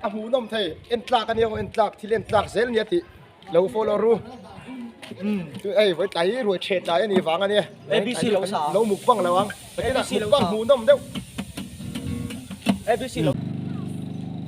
A hmuhnawm thei en tlak ania aw en tlak thil en tlak zel nia tih lo follow ru umm chu hei vawi tlai hi ruai chhe tlai anih vang ania ABC lo sa lo mukbang lo ang ABC lo mukbang hmuhnawm deuh ABC lo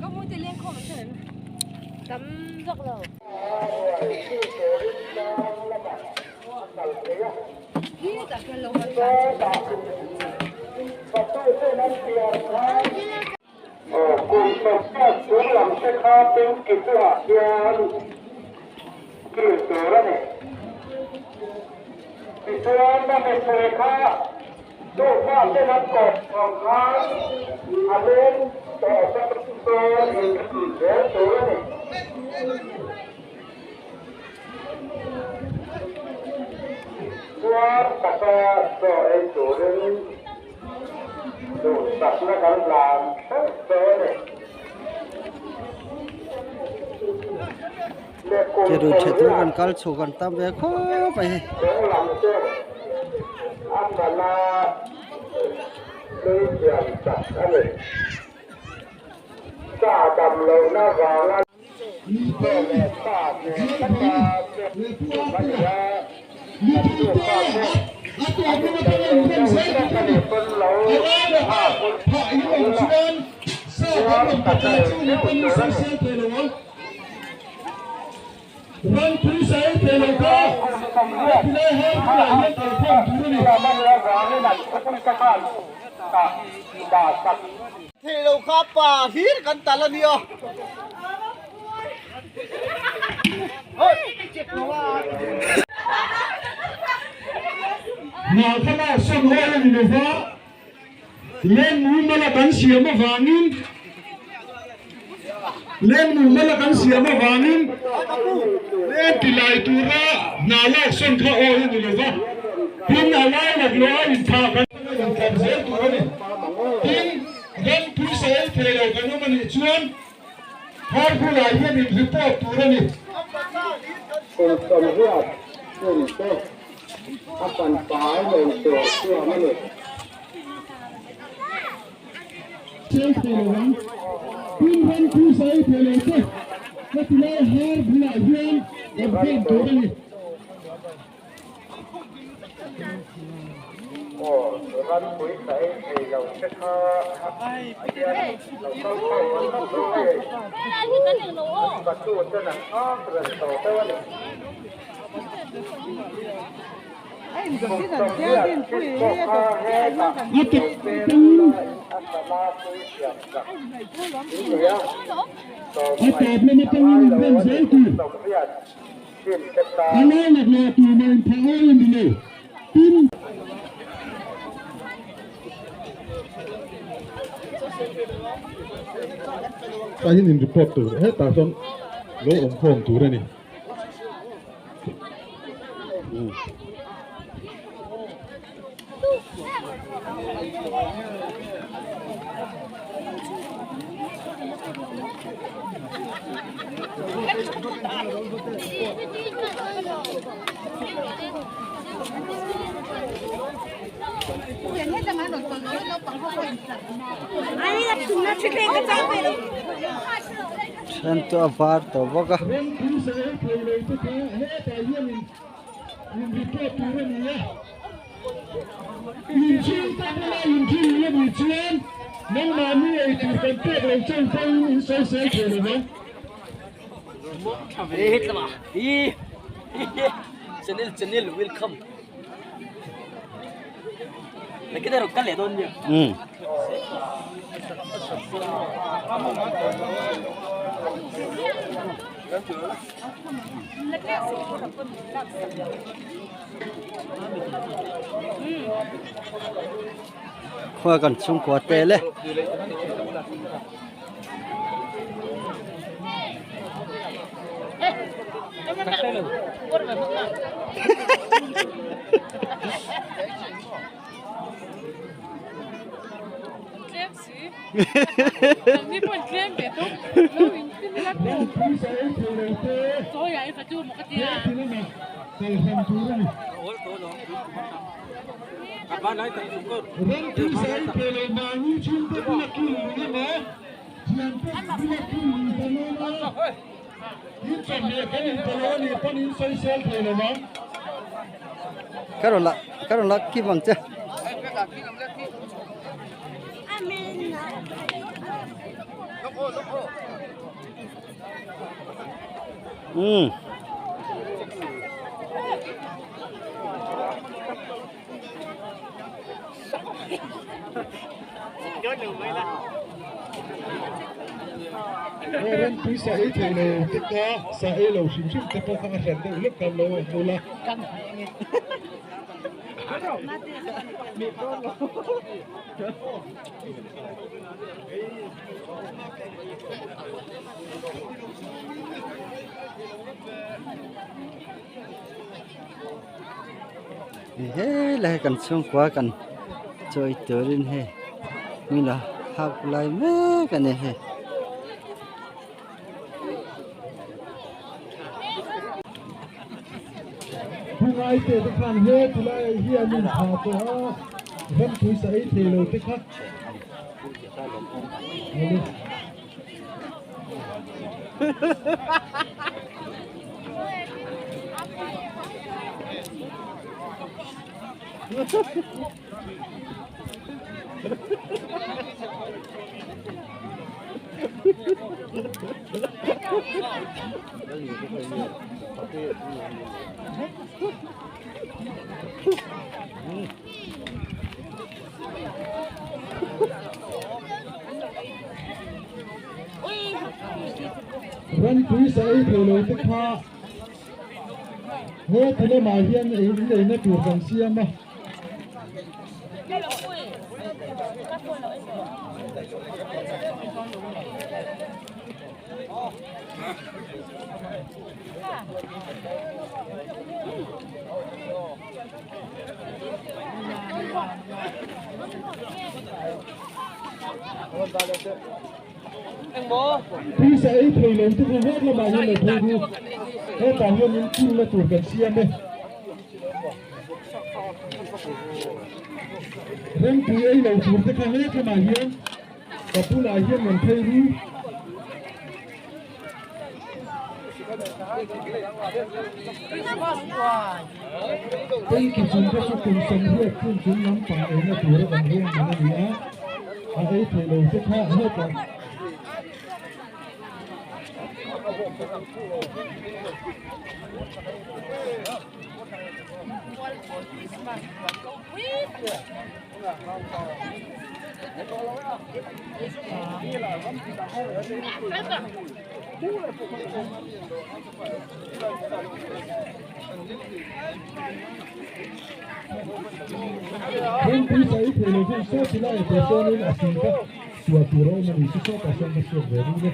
Ka hmu te leng khawm an hre em tam vak lo. Hi tah khian lo kal tlan chho. Kum sawmriat chung lam te kha pinky chungah hian kil tur a ni. Tichuan a hmeichhe kha duhpa ten an kawp ang khan a leng tawh a sawn in kil zel tur a ni. Chuan taka chaw ei turin Duhsakna kan hlan hreuh che a ni. Ke rui tha tur kan kal chhuk an tam ve khawp mai hei. Chunglam te a sana tui siam sak a ni. Sa dam lohna vanga chaw leh sa nen taka chek tum a ni a, kan nufa pawh an indaih lo deuh tlat a nih pawn lo nghak ula chuan ka tel deuh tur a ni. Thei lo kha pa hlir kan tal a nia. Nghalkhala sawn hawi a ni lova, Len mumal a kan siam avangin Len mumal a kan siam avangin Len tilai tura hna lak sawn kha awi a ni lova, tin a lai laklawh a inthah kan inthlan zel tur a ni. Tin, ram pawisa ei thei lo kan awm a nih chuan har bulah hian in report tur a ni. Kum sawmriat hun te a panpai nei tur siam a ni. Chei thei lo ang. Tin ram pawisa ei thei lo te heti lai har bulah hian kan khawm tur a ni. Aw Ranpui ka ei thei lo che kha hian lo kal khawm an tam lo hei. Batu ten an nghak reng tawh deuh a ni. Kum sawmriat chin pawh kha hetah lo peng ula a sana pui siam sak in ni a, sawm ngaih a ngai lo a ni kum sawmriat. A lai laklawh tur mah in phah awi a ni lo. Tin. Tah hian in report tur hetah sawn lo awm khawm tur a ni. Then chu a var tawh bawk a. Inchhung te bula inrin la nih chuan nangmahni ei tur kan pek lo cheu pawhin in sawi sel thei lo vang. Khua kan chhungkua tel e. a, in chawhmeh kan in pe lo a nih pawn in sawisel thei lo vang. Ka rawn la ka rawn la kim ang che. Umm. Ram tui sa ei thei lo te kha sa ei lo hrim hrim te pawh kha a hran deuh hlek khan lo awm ula. Helai kan chhungkua kan chawi turin hei hmun a hak lai mek a ni hei. Hungai te te khan he tilai ah hian in tha tawh a ram pawisa ei thei lo te kha. Rampui sa ei thei lo te kha he ti lamah hian ei inneihna tur kan siam a. Pisa ei thei lo te kha vet lamah hian lo phei ru. Hetah hian in kilna tur kan siam e. Rempui ei lo tur te kha vet lamah hian ka bulah hian rawn phei ru. Tanki chung te chu kum sawmriat chhun chung lampang eina tura kan ruahman a ni a, a ei theih lo te kha hetah. Rempui sa ei thei lo chuan saw chi lai te sawnin a sing kha suah tur a awm a ni chu sawtah sawn ka suak ve rih le.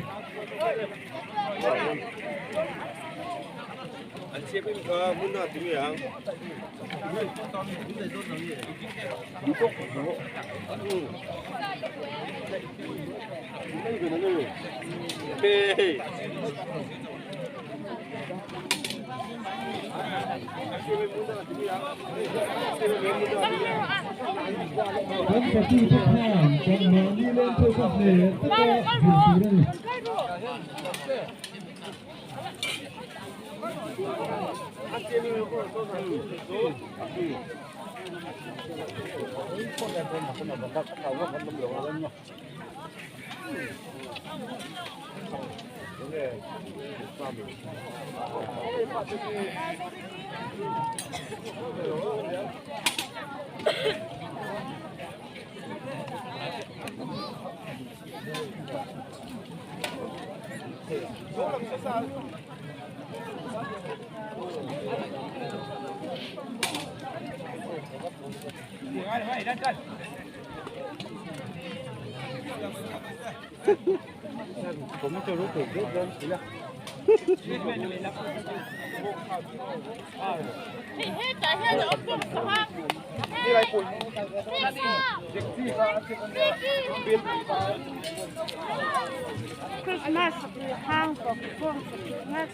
Kan patute khan kan mahni leng pawh kha hle taka zir tur a ni. Christmas hang for Christmas.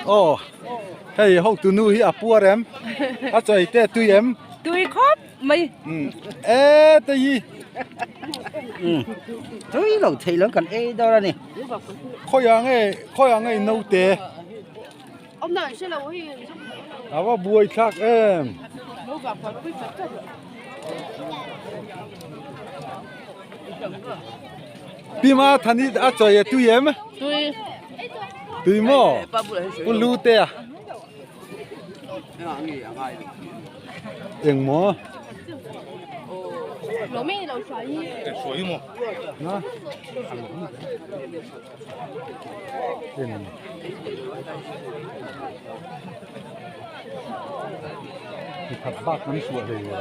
Aw hei hotu nu hi a puar em a chawi te tui em tui khawp mai e te hi tui lo thei lo kan ei dawn a ni khawiah nge khawiah nge naute a va buai thlak em Pima thani a chawi a tui em? Tui. Tui maw? Pu lu te a. Eng maw? Na. Eng. Ti khat bak an suah hlei lo.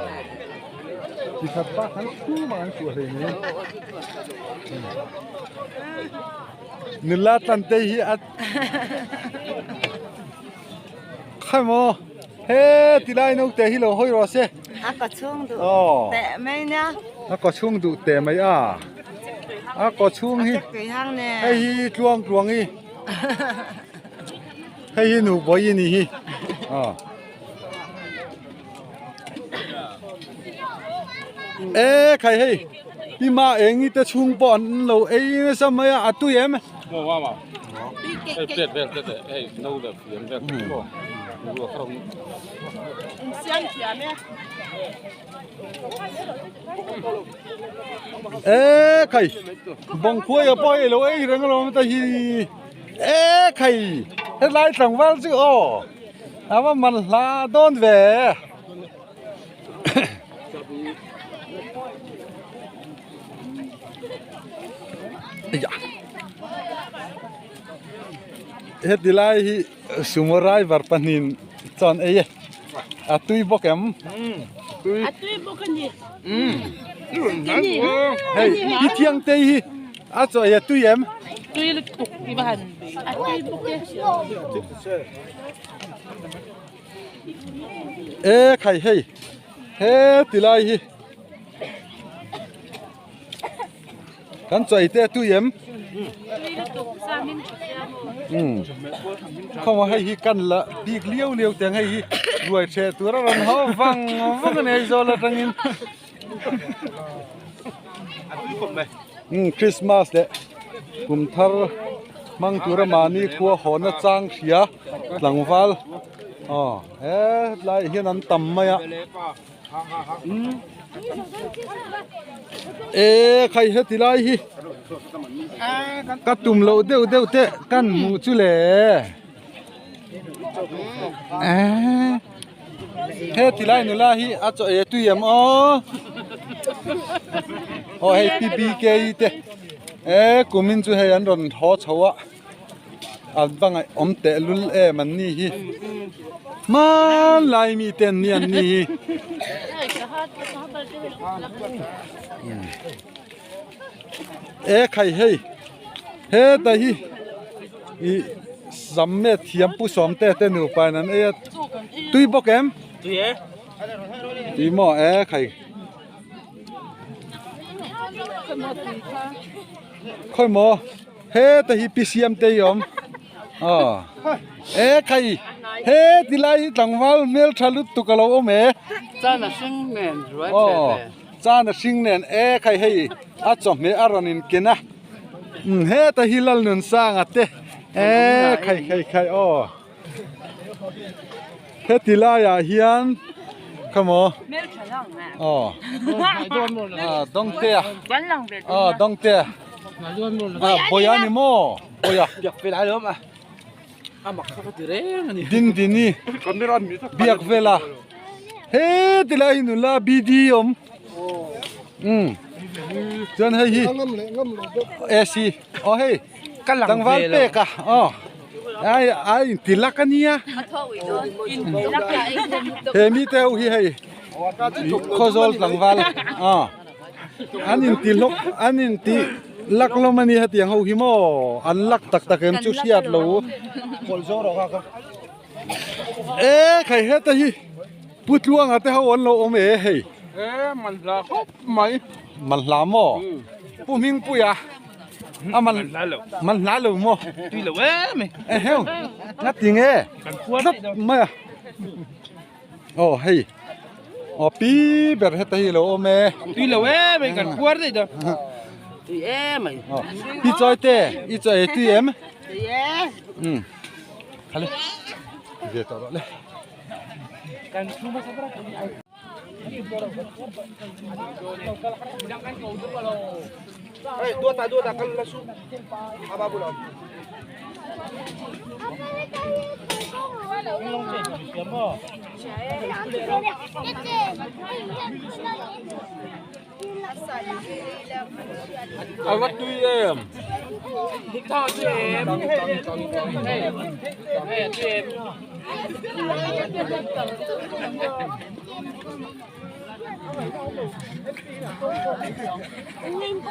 Ti khat bak an su mah an suah hlei ne. Nula tlan te hi a khai maw he ti lai no te hi lo hawi rawh se. A ka chhung duh teh mai nia. A ka chhung duh teh mai a. A ka chhung hi hei hi tluang tluang hi. Hei hi nu bawi a ni hi aw e khai hei pi ma eng i te chhung pawh an lo ei nasa mai a a tui em e khai bawng khuai ah pawh hei lo ei reng alawm ta hi. E khai helai tlangval chu aw a va man hla dawn ve heti lai hi sumo driver pahnih chuan ei e a tui bawk em a tui bawk a ni hei pi thiang te hi A chaw ei a tui em? Tui lutuk i va han a tui bawk e. E khai hei he ti lai hi kan chaw ei te a tui em? Tui lutuk sa min ti sia maw? Um khawng hei hi kan la bik liau liau teng hei hi ruai ṭheh tur a rawn haw vang vang a ni Aizawl aṭangin. Christmas leh kum thar hmang tura mahni khua hawnna chang hria tlangval aw he tlaiah hian an tam mai a e khai heti lai hi ka tum loh deuh deuh te kan hmuh chu le eee. He tilai nula hi a chaw ei a tui em aw aw hei PBK te e kumin chu hei an rawn haw chho a an va ngaih awm teh lul em an ni hi hmanlai mi te an ni an ni hi e khai hei heta hi ih sam nge thiam pu sawm te te nupa in an ei a tui bawk em tui e tui maw e khai khawi maw heta hi pi siam te hi a awm aw e khai he ti lai hi tlangval hmeltha lutuk a lo awm e aw chan a hring nen e khai hei a chawhmeh a rawn in ken a. Umm heta hi Lalnunsanga te eee khai khai khai aw heti laiah hian khamaw aw ah dawngtea aw dawngtea. Ah Bawia ni maw Bawia. Biak vel ai lo a a mak kha ka ti reng a ni. Dindini biak vela he tilai hi nula BD awm um chuan hei hi AC aw hei tlangval pek a aw ai ai inti lak a nia he mite ho hi hei Khawzawl tlangval aw an inti hlawk an inti lak hlawm a ni hetiang ho hi maw an lak tak tak em chu hriat lo e khai heta hi Pu Tluanga te ho an lo awm e hei e man hla khawp mai man hla maw Pu Hmingpuia a man man hla lo maw tui lo em e heu nga ti nge tlat mai a Aw hei aw pi ber heta hi lo awm e. Tui lo em hei kan puar daih dawn. Tui em hei. Aw i chawi te i chawi tui em? Tui e. Um khale ve tawh rawh le. Kan thu hmasa ber a. Hey, dua ta dua ta kal la su. Aba bula. A va tui em.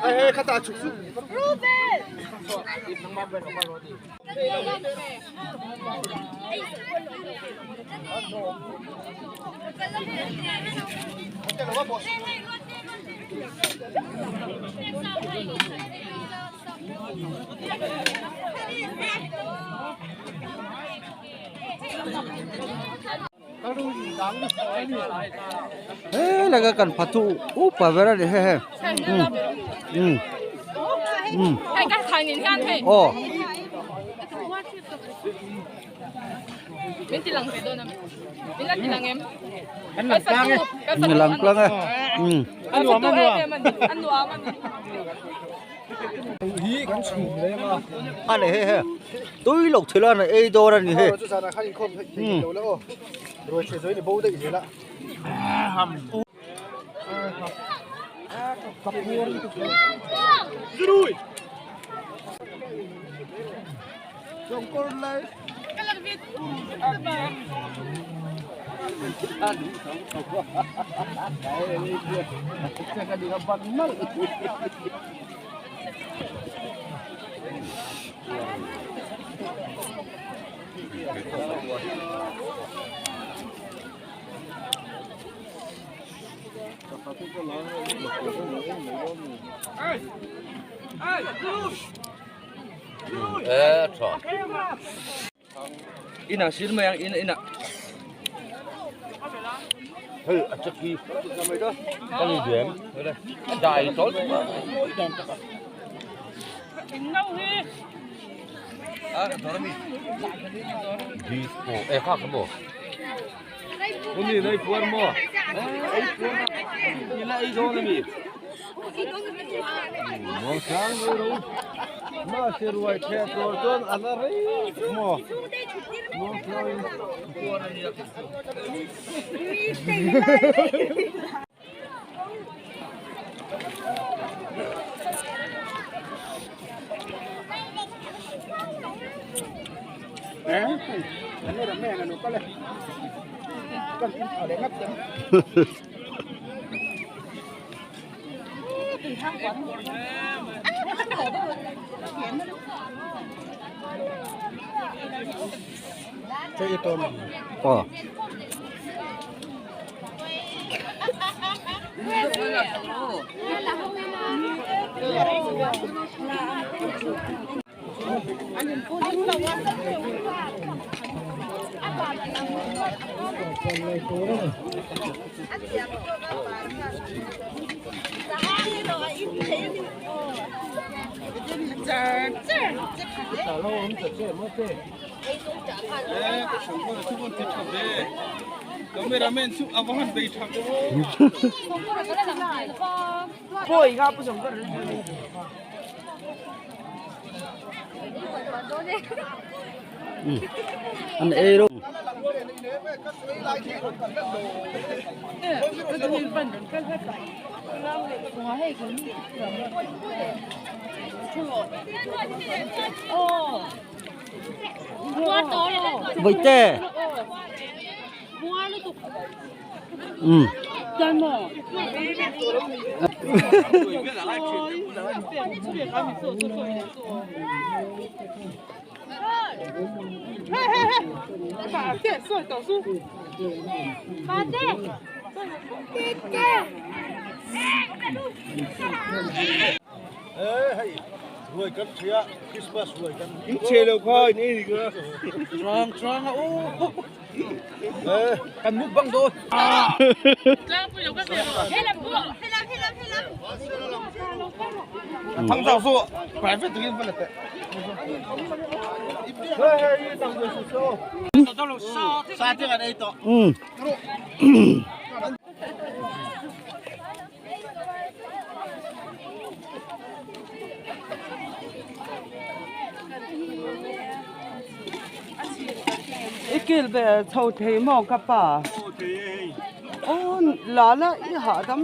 Hey, hey, khata chuk su. He laka kan phathu upa ber a ni he he um um aw min lang tlang e um a ni he he tui loh thil a ni ei dawn a ni he Inah sil mai ang in inah. Hei a chaki ka ni diam a dai tawlh disco e kha kha maw uni nei puar maw ni la ei dawn ami muang sang mai ro ma se ruai the tur chuan a la rei maw muang sang in. Aw. An ei ro. Bawihte. Um. Um. I kil ve chho thei maw ka pa? Aw la la i hahdam.